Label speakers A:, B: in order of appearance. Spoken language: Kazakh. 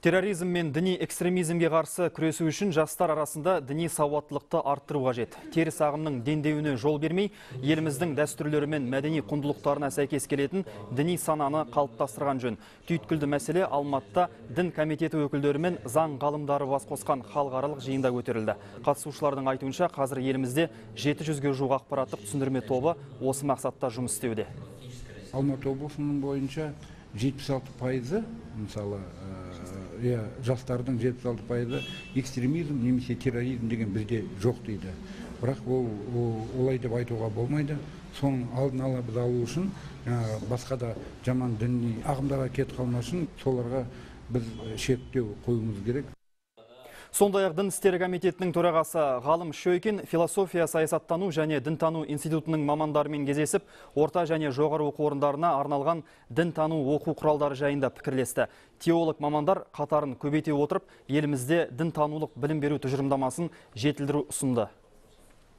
A: Терроризм мен діни экстремизмге қарсы күресу үшін жастар арасында діни сауаттылықты арттыру қажет. Теріс ағымның дендеуіне жол бермей, еліміздің дәстүрлері мен мәдени құндылықтарына сәйкес келетін діни сананы қалыптастырған жөн. Түйткілді мәселе Алматыда дін комитеті өкілдері мен заң ғалымдары бас қосқан халықаралық жиында көтерілді. Қатысушылардың айтуынша, қазір елімізде 700-ге жуық ақпараттық түсіндірме тобы осы мақсатта жұмыс істеуде.
B: Алматы облысының бойынша 76%, мысалы, жастардың 76% экстремизм немесе терроризм деген бізде жоқ дейді. Бірақ ол олай деп айтуға болмайды. Соның алдын ала біз алу үшін, басқа да жаман діни ағымдарға кетіп қалмас үшін соларға біз шектеу қоюымыз керек.
A: Сондай-ақ Дін істері комитетінің төрағасы Ғалым Шөйкин философия, саясаттану және дінтану институтының мамандарымен кездесіп, орта және жоғары оқу орындарына арналған дінтану оқу құралдары жайында пікірлесті. Теолог мамандар қатарын көбейте отырып, елімізде дінтанулық білім беру тұжырымдамасын жетілдіру ұсынды.